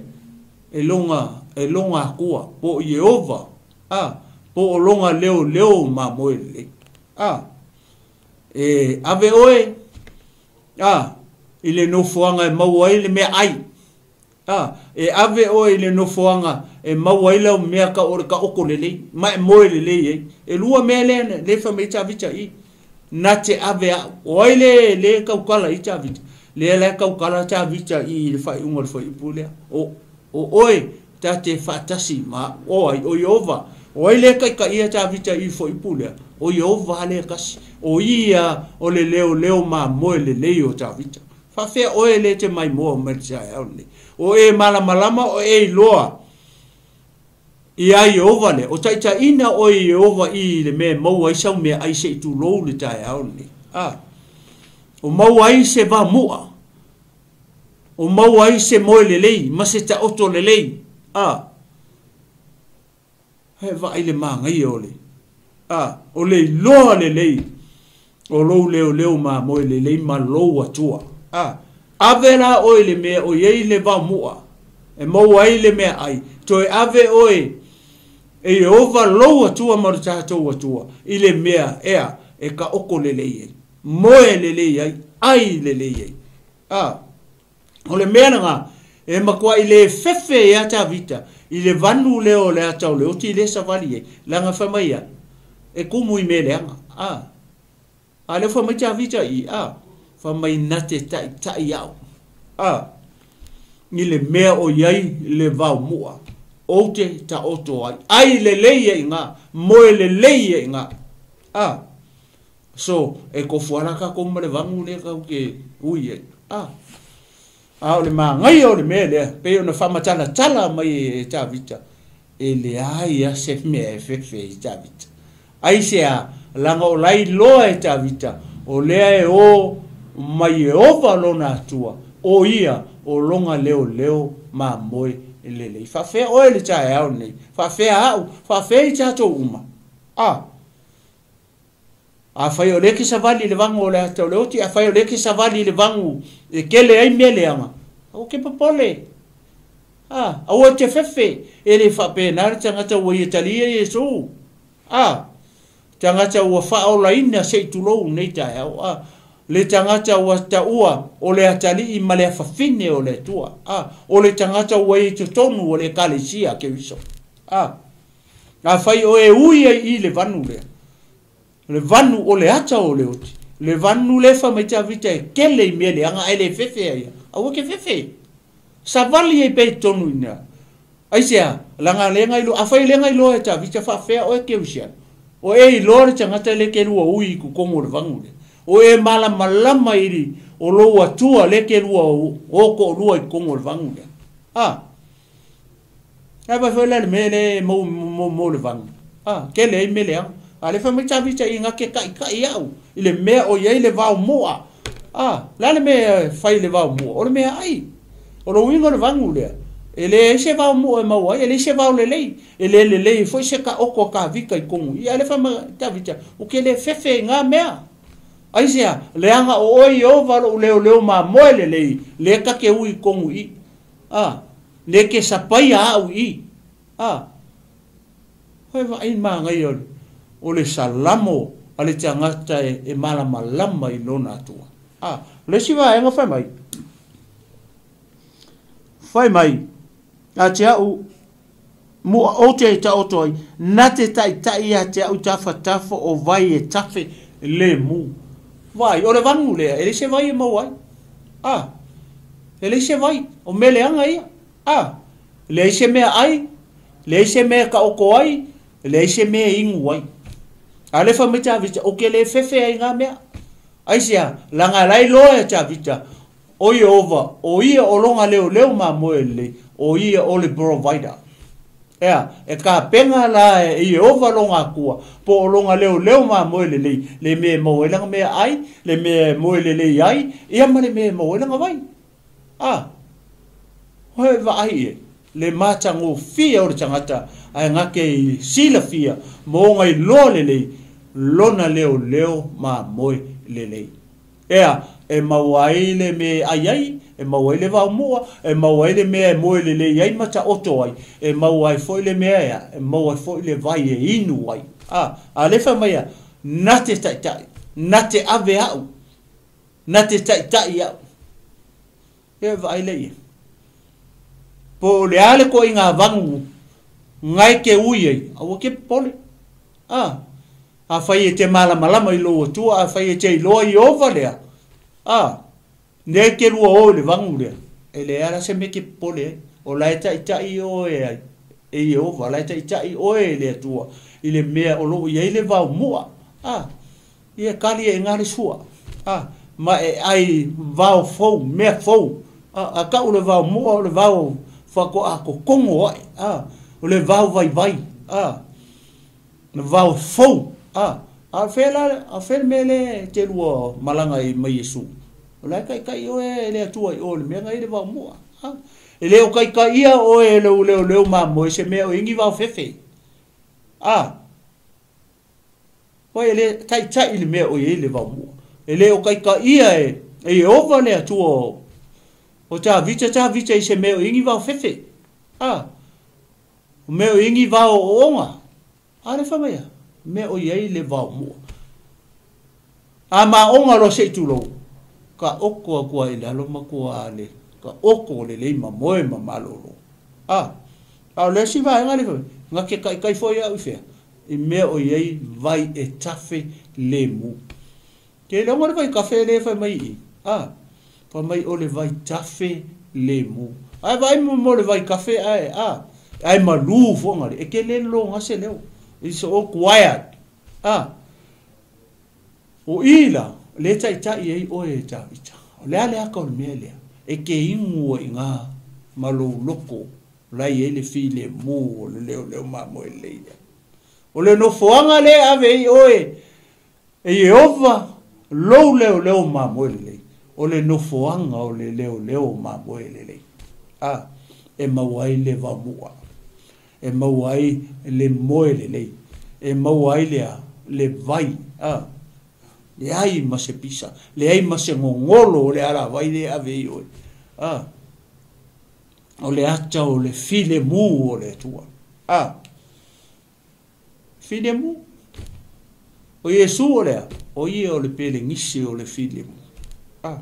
e loga Atua po o Ieova, a po o loga leoleo mamoe lelei. A e ave oe, a i le nofoaga e maua ai le meaai. A e ave oe i le nofoaga e maua ai lau mea ka o le ta'oto lelei ma e moe lelei ai. E lua mea lea le fai mai Tavita i na te ave a'u. O ai le le tautala i Tavita? Lea la e tautala Tavita i le faaiuga o le fuaiupu lea. O oe ta te faatasi ma o ai o Ieova. O ai le taitaia Tavita i le fuaiupu lea? O Ieova lea tasi. O ia o le leoleo mamoe lelei o Tavita. Faafea oe le te maimoa mai le taeao lenei? O e malamalama o e iloa ia Ieova lea. O taitaiina oe Ieova i le mea e maua ai sau meaai se'i tulou le taeao lenei. A o maua ai se vamu'a, o maua ai se moe lelei ma se ta'oto lelei. A e vaai le magaia o le, a o le iloa lelei o lou leoleo mamoe lelei ma lou Atua. A ave la oe i le mea o i ai le vaomu'a e maua ai le meaai, toe ave oe e Ieova lou Atua ma lo tatou Atua i le mea ea e ta'oto lelei ai, moe lelei ai, ai lelei ai. A o le mea lena e matua'i le fefe ia Tavita i le vanu lea o le ata o le oti lea savali ai, leaga fai mai ia e tumu i mea leaga. A lea fai mai Tavita i, a fai mai na te ta'ita'i a'u, a i le mea o i ai le vaomu'a ou te ta'oto ai, ai lelei ai iga, moe lelei ai iga. A so e tofu ala tatou ma le vagu lea tatou te ui ai. A o le magaia o le mea lea pei ona faamatalatala mai e Tavita, e leai a se mea e fefe i Tavita. Aisea? Leaga o la e iloa e Tavita o lea e o mai Ieova lona Atua, o ia o loga leoleo mamoe lelei. Faafea oe le taeao lenei? Faafea a'u? Faafea i tatou uma? A afai o lea e te savali i le vagu o le ata o le oti, afai o lea e te savali i le vagu e tele ai mea leaga, aua te popole. A aua te fefe, e le faapena le tagata ua ia talia Iesu. A tagata ua faaolaina se'i tulou nei taeao. A le tagata ua ta'ua o le atali'i ma le afafine o le Atua. A o le tagata ua i totonu o le Ekalesia a Keriso. A afai oe ui ai i le vanu lea, le vanu o le ata o le oti, le vanu lea fai mai Tavita e tele i mea leaga ae le fefe ai, aua ke fefe. Savali ai pea i totonu i ina. Aisea? Leaga lea na iloa, afai lea na iloa e Tavita faafea oe Kerisiano. O e iloa le tagata lea e te lua ui i totonu o le vagu lea. O e malamalama i o lou Atua lea e te lua o to'alua i totonu o le vagu lea. A ae vaai foi la i le mea lea e mo le vagu. A tele ai mea leaga. A lea fai mai Tavita i na te ta'ita'i a'u i le mea o i ai le vaomu'a. A le a le mea e fai i le vaomu'a? O le meaai. O le uiga o le vagu lea, e leai se vaomu'a e maua ai, e leai se vao lelei, e le lelei foi se ta'oto a Tavita i totonu i i. A lea fai mai Tavita, ou te le fefe i na mea. Aisea? Leaga o oe Ieova lo'u leoleo mamoe lelei, lea ta te ui i totonu i i. A le te sapaia a'u i i. A Oe vaai magaia o le salamo a le tagata e malamalama i lona Atua. A o le isi vaega fai mai, fai mai, ia te a'u mua ou te ta'oto ai, na te ta'ita'i ia te a'u i tafatafa o vai e tafe lemu. Vaai, o le vagu lea, e leai se vai e maua ai. A E leai se vai, o mea leaga ia. A, leai se mea ai, leai se mea e taoto ai, leai se mea e inu ai. A lea fai mai Tavita, ou te le fefe ai i na mea. Aisea? Leaga la e iloa e Tavita, o Ieova, o ia o lona leoleo mamoe lelei, o ia o le provider. Ea, e tapena la e Ieova lona Atua, po o lona leoleo mamoe lelei, le mea e maua ai lana meaai, le mea e moe lelei ai, ia ma le mea e maua ai lana vai. A, oe vaai i ai le matagofie o le tagata ae gate i silafia ma ona iloa lelei lona leoleo mamoe lelei. Ea, e maua ai le mea e ai ai, e maua ai le vaomua, e maua ai le mea e moe lelei ai ma taoto ai, e maua ai foi le mea ea, e maua ai foi le vai e inu ai. A, a lea fai mai a, na te taitai, na te ave au, na te taitai au. Ia vaai lea i ai. Po o le a le toaiga vanu na e te ui ai, aua ke popole. A, afai e te malamalama i lou Atua, afai e te iloa Ieova lea, a, lea e te lua o i le vanu lea, e leai lava la se mea e te popole ai. O la e taitai oe ai e Ieova, o la e taitai oe e le Atua i le mea o lo o i ai le vaomua. A, Ia kali e ina le sua, a, ma e ai vao fou, mea fou, a, a kau le vao mua o le vao faatoa totogo ae, a, o le vao vaivai, a, le vao fou, a, a o fea la, a o fea le mea lea e te lua malaga ai mai Iesu? O la e taitai oe e le Atua i o i le mea na i ai le vao mua, a. E le o taitaia oe e lou leoleo mamoe se mea o i ai ni vao fefe, a. Oi, e le taitai le mea o i ai le vaomua. E le o taitaia e Ieova le Atua o Tavita, Tavita i se mea o i ai ni vaofefe. A, o mea o i ai ni vao ooga. A le fai mai a, mea o i ai le vaomua. A maoga loa se i tulou, ka oko atu ai i lalo ma tua le ka oko lelei ma moe ma malolo. A, a o le isi vaega le fai mai, na te taitai foi au i fea? I mea o i ai vai e tafe lemu. Ke iloga le vai kafe lea fai mai i i? A, fai mai o le vai tafe lemu. Ae vaai mo le vai kafe ae, a, ae malu foaga le, e ke le lologa se leo. It's all quiet. A, o i la, le taitai ai oe e Tavita. O le a le aka o le mea lea, e ke igu ai i ngā ma lou loko la e i ai le filemu o le leoleo mamoe lelei lea. O le nofoaga lea e ave ai oe e Ieova lou leoleo mamoe lelei, o le nofoaga o le leoleo mamoe lelei. A, e maua ai le vaomua, e maua ai le moe lelei, e maua ai le a, le vai, a, leai ma se pisa, leai ma se gogolo o le alavai lea e ave ai oe. A, o le ata o le filemu o le Atua. A, filemu. O Iesu o le a? O ia o le pelegisi o le filemu. A,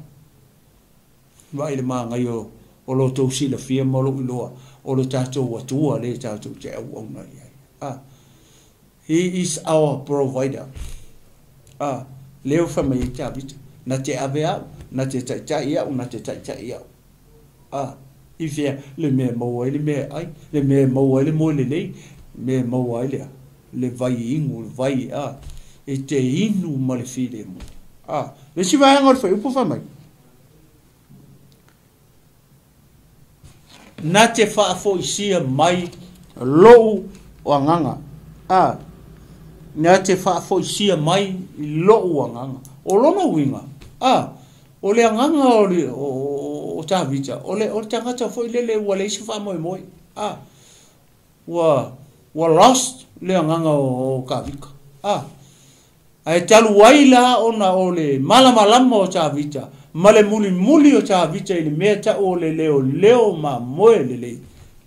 vaai le māgai o, o lo outou silafia ma lou iloa o le tatou Atua lea tatou te auauna i ai. A, He is our provider. A, lea ua fai mai ai Tavita, na te ave au, na te taitai au, na te taitai au. A, i fea le mea e maua ai le mea e ai, le mea e maua ai le moe lelei, le mea e maua ai le a? Le vai inu, le vai, a, e te inu ma le filemu. A, le isi vaega o le fuaiupu fai mai, Na te faafoisia mai lou agaga. A, na te faafoisia mai lou agaga. O lona uiga, a, o le agaga o le, o, o Tavita, o le, o le tagata foi lele ua leai se faamoemoe. A, ua, ua lost le agaga o, o Tavita. A, Ae talu ai la ona o le malamalama o Tavita ma le mulimuli o Tavita i le mea tau o le leoleo mamoe lelei,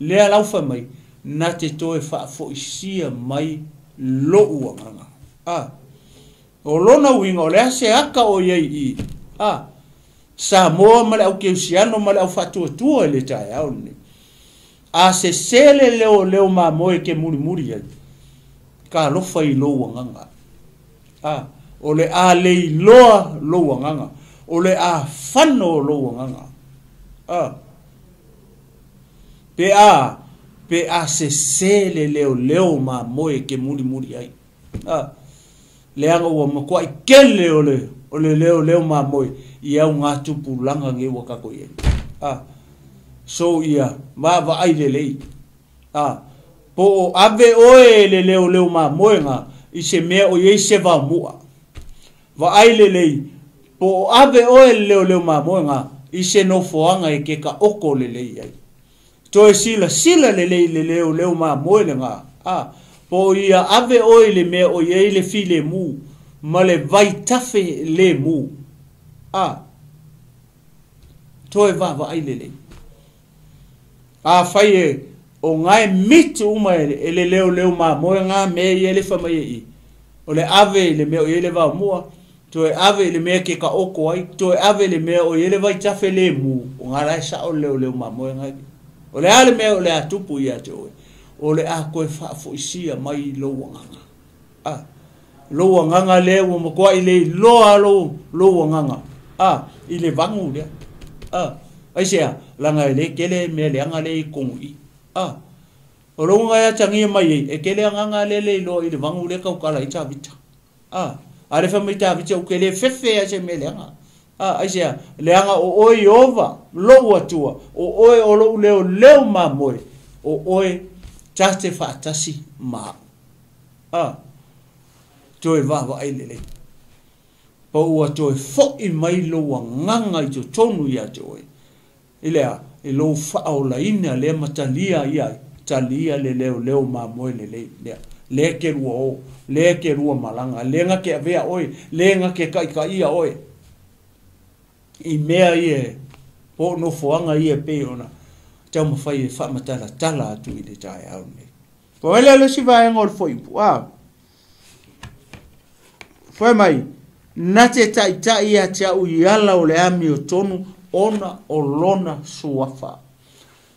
lea lau fai mai, na te toe faafoisia mai lou agaga. A. O lona uiga o le a se aka o i ai i, a. Samoa ma le au Keusiano ma le au faatuatua i le taeao lenei. A sese le leoleo mamoe ke mulimuli ai, ka alofa i lou agaga. A, o le a leiloa lou agaga, o le a fano lou agaga. A pe a pe a sese le leoleo mamoe e ke mulimuli ai. A leaga ua matua'i kele o le leoleo mamoe i augatupulaga nei ua tatou i ai. A so ia vaavaai lelei. A po o ave oe e le leoleo mamoega i se mea o iai se vaomu'a. Vaai lelei po o ave oe e le leoleo mamoega i se nofoaga e ke taoto lelei ai. Toe silasila lelei i le leoleo mamoe lena. A po o ia ave oe i le mea o iai le filemu ma le vaitafe lemu. A toe vaavaai lelei. Afai e o gae mitu uma e le leoleo mamoe ga mea ia le fai mai e i. O le ave i le mea o iai le vaomua, toe ave i le mea ke taoto ai, toe ave i le mea o iai le vaitafe lemu, o ga la e sa'o le leoleo mamoe ga. O le a le mea o le a tupu ia te oe, o le a toe faafo'isia mai lou agaga. A lou agaga lea ua matua'i le iloa lou agaga a i le vagu lea. A aisea laga e lē kele mea leaga lea i totonu i. A o lou agaga e atagia mai ai e kele agaga lea le iloa i le vagu lea tautala ai Tavita. A le fai mai Tavita ou te lē fefe a se mea leaga. A aisea leaga o oe Ieova lo'u Atua, o oe o lo'u leoleo mamoe, o oe ta te fa'atasi ma a'u. A toe vaavaai lelei pa ua toe fo'i mai lou agaga i totonu ia te oe i lea i lou fa'aolaina lea ma talia ia talia le leoleo mamoe lelei lea lea ke lua o lea ke lua malaga le ga ke avea oe le ga ke ka'ikaʻia oe i mea ia po o nofoaga ia pei ona taumafai e fa'amatalatala atu i le taeao nei. Po ele le isi vaega o le fuaiupu a fai mai na te ta'ita'i ia te a'u i ala o le amiotonu ona o lona suafa.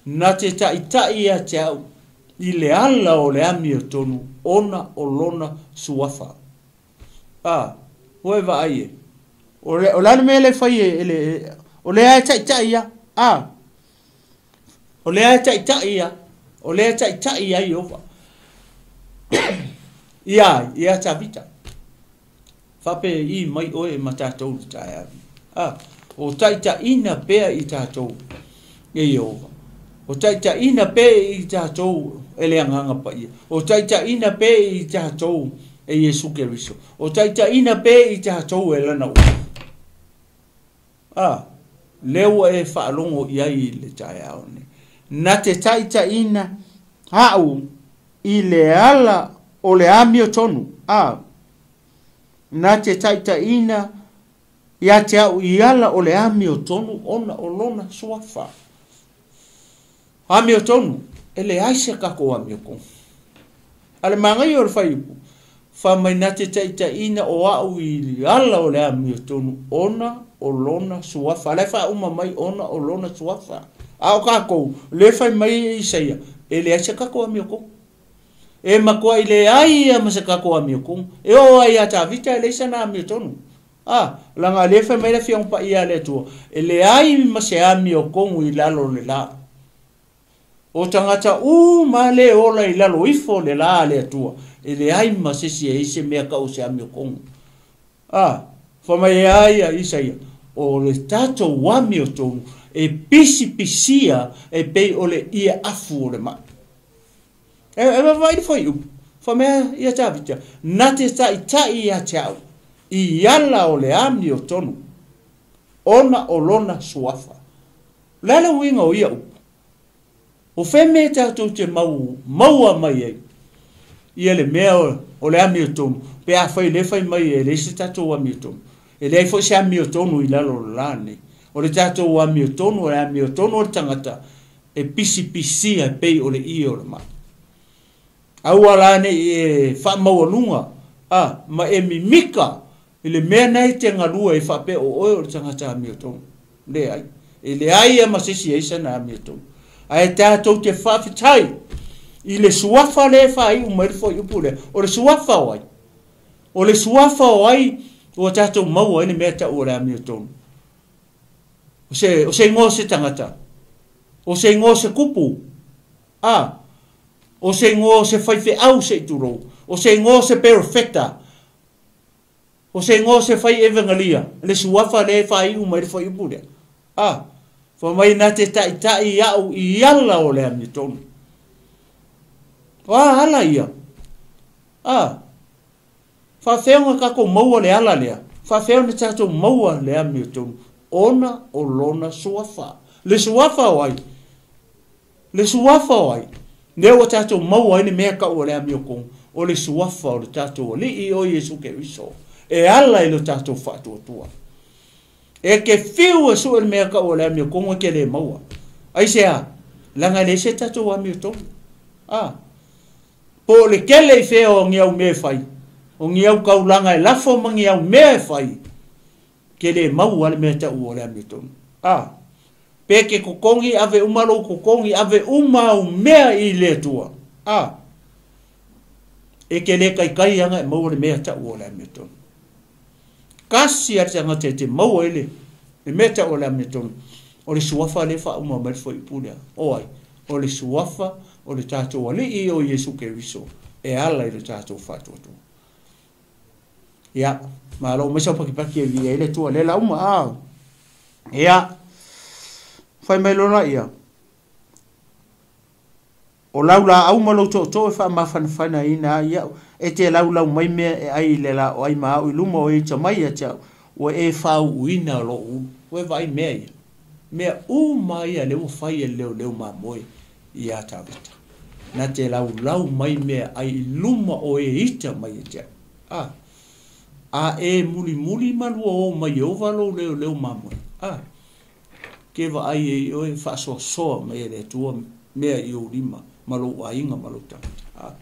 Na te ta'ita'i ia te a'u i le ala o le amiotonu ona o lona suafa. A ua e vaai e o le a le mea le fai e le o lea e ta'ita'i ia a o lea e ta'ita'i ia o lea e ta'ita'i ia Ieova ia ia Tavita fa'apei mai oe ma tatou le taeao. A o ta'ita'ina pea i tatou e Ieova, o ta'ita'ina pea i tatou e le Agaga Paia, o ta'ita'ina pea i tatou e Iesu Keriso, o ta'ita'ina pea i tatou e lana upu. A lea ua e fa'alogo i ai i le taeao nei. Na te ta'ita'ina a'u i le ala o le amiotonu. A na te ta'ita'ina ia te a'u i ala o le amiotonu ona o lona suafa. Amiotonu e leai se takou amiotonu. A le magaia o le fuaiupu fa mai na te ta'ita'ina o a'u i ala o le amiotonu ona o lona suafa. La e fa'auma mai ona o lona suafa. A o kakou le fai mai e Isaia e leai se takou amiotonu. E matua'i leai ia ma se takou amiotonu. E oo ai ia Tavita e leai sana amiotonu. A laga lea fai mai le Afioga Paia a le Atua e leai ma se amiotonu i lalo o le lā. O tagata uma lē ola i lalo ifo le lā a le Atua e leai ma se isi e ai se mea ka'u se amiotonu. A fa mai e a ia Isaia o le tatou amiotonu e pisipisia e pei o le ie afu o le ma'i. E vaavaai le fuaiupu fa mea ia Tavita na te ta'ita'i ia te a'u i ala o le amiotonu ona o lona suafa. Le a le uiga o ia upu. O fea mea tatou te mau maua mai ai ia le mea o le amiotonu pe afai lē fai mai e leai se tatou amiotonu. E leai fo'i se amiotonu i lalo o le lā nei. O le tatou amiotonu o le amiotonu o le tagata e pisipisia e pei o le ie o le ma'i. Aua la nei e fa'amaualuga a ma e mimika i le mea nei te galue e fa'apea o oe o le tagata amiotonu. Leai. E leai ia ma se isi ai sana amiotonu. Ae tatou te fa'afetai i le suafa lea e fa'ai'u mai le fuaiupu lea. O le suafa o ai. O le suafa o ai ua tatou maua ai le mea ta'u o le amiotonu. O se igoa o se tagata. O se igoa o se kupu. A. O se igoa o se faifeau se i tulou. O se igoa o se perofeta. O se igoa o se fai evangelia. Le suafa lea e faaiu mai le fuaiupu lea. A. Fai mai na te taitai au i ala o le amiotonu. O a ala ia? A. Faafefea ona tatou maua le ala lea? Faafefea ona tatou maua le amiotonu? Ona o lona suafa. Le suafa o ai? Le suafa o ai? Lea ua tatou maua ai le mea tau o le amiotonu, o le suafa o le tatou Alii o Iesu Keriso, e ala i lo tatou faatuatua. E te fiu e sue le mea tau o le amiotonu e te le maua. Aisea? Leaga e leai se tatou amiotonu. A. Po o le tele i fea o ni au mea e fai, o ni au taulaga e lafo ma ni au mea e fai, ke le maua le mea tau o le amiotonu. A. Pe ke totogi, ave uma lou totogi, ave uma au mea i le Atua. A. E ke le kaikai aga e maua le mea tau o le amiotonu. Kasi a le tagata e te maua ai le mea tau o le amiotonu, o le suafa lea e faauma mai le fuaiupu lea. O ai? O le suafa o le tatou Alii o Iesu Keriso e ala i le tatou faatuatua. Ia, malo mai sau pakipaki e viia ai le Atua lea la uma. A. Ia, fai mai loa ia. O lau laau ma lou tootoo e faamafanafanaina ai au, e te laulau mai mea e ai i le laoai ma au i luma o e ita mai ia te au, ua e faauuina lou ulu. Ua e vaai mea ia. Mea uma ia lea ua fai e le leoleo mamoe ia Tavita. Na te laulau mai mea ai i luma o e ita mai ia te au. A. A e mulimuli ma lua o mai Ieova lou leoleo mamoe. A. Ke vaai e i oe faasoasoa mai e le Atua mea i ou lima ma lou aiga ma lou tagata. A.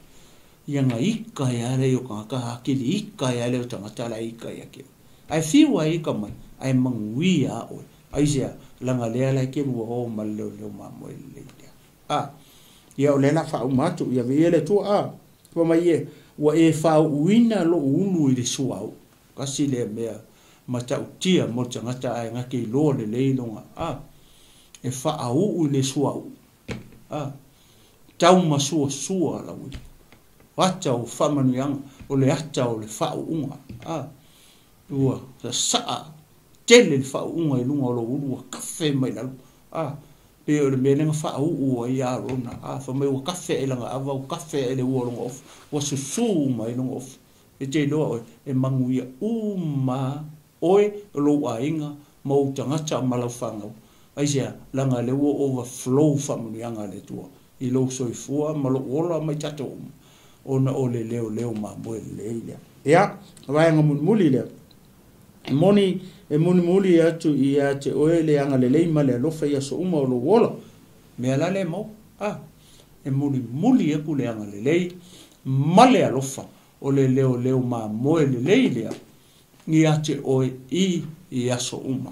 Ia na ika e ale i o tagata, akili ika e ale o tagata la ika ia ke. Ae fiu ai ika mai, ae manuia a oe. Aisea, laga lea la ke lua o ma le leoleo mamoe lelei lea. A. Ia o lea la faauma atu, ia viia le Atua. A. Fai mai e, ua e faauuina lou ulu i le suauu. Kasi lea mea matautia mo le tagata ae na te iloa lelei lona. A. E faauu i le suauu. A. Taumasuasua lau ia. Ata o faamanuiaga, o le ata o le faauuga. A. Ua sasaa tele le faauuga i luga o lou ulu ua kafe mai lalo. A. Pe o le mea lea na faauu ai Arona. A. Fai mai ua kafe ai lana ava, ua kafe ai le ua o lona ofu, ua susū mai lona ofu. E te iloa oe, e manuia uma oe, lou aiga, ma ou tagata ma lau fanau. Aisea, laga lea ua overflow faamanuiaga a le Atua i lou soifua ma lou ola mai tatou uma, ona o le leoleo mamoe lelei lea. Ia, vaega mulimuli lea. E moni, e mulimuli atu ia te oe le agalelei ma le alofa i aso uma o lou ola. Mea la lea maua. A, e mulimuli atu le agalelei ma le alofa o le leoleo mamoe lelei lea ia te oe i aso uma.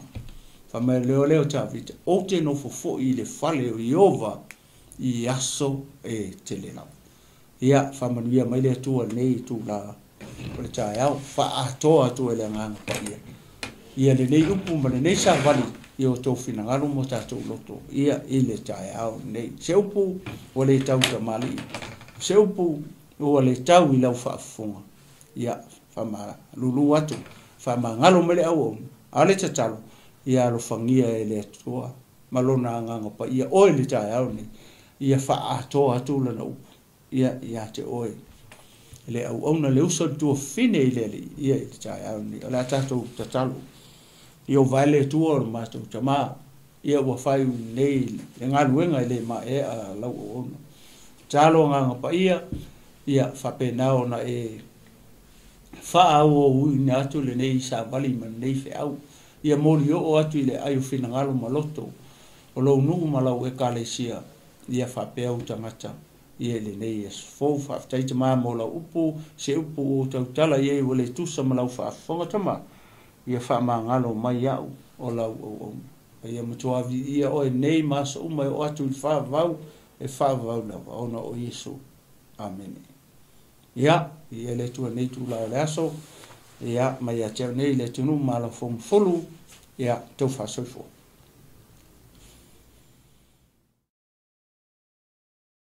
Fai mai le leoleo Tavita, ou te nofo foi i le fale o Ieova i aso e tele lava. Ia, faamanuia mai le Atua lenei itula o le taeao, faaatoa atu e le Agaga Paia ia lenei upu ma lenei savali i o outou finagalo ma o tatou loto ia i le taeao lenei. Se upu ua le tau i tamalii, se upu ua le tau i lau faafofoga, ia faamalulu atu, faamagalo mai le auauna, a o le tatalo, ia alofagia e le Atua ma lona Agaga Paia oe i le taeao lenei, ia faaatoa atu lana upu ia ia te oe le auauna, le uso le tuafine i le Alii ia i le taeao lenei. O le a tatou tatalo ia o vae le Atua o le matou tamā, ia ua fai nei le galuega e le mae'a lau auauna. Tatalo Agaga Paia, ia faapena ona e faaauauina atu lenei savali ma lenei feau, ia molioo atu i le aai o finagalo ma loto o lou nuu ma lau ekalesia, ia faapea ou tagata ia i lenei aso fou. Faafetai tamā mo lau upu, se upu ua ou tautala i ai ua le tusa ma lau faafofoga tamā, ia faamagalo mai au o lau auauna. Ia matua viia oe nei ma aso uma e oo atu i le faavavau, e faavavau lava ona o Iesu. Amene. Ia, viia le Atua nei itula o le aso, ia, mai ia te au nei le atunuu ma lau foumafulu, ia, tou faasoifua.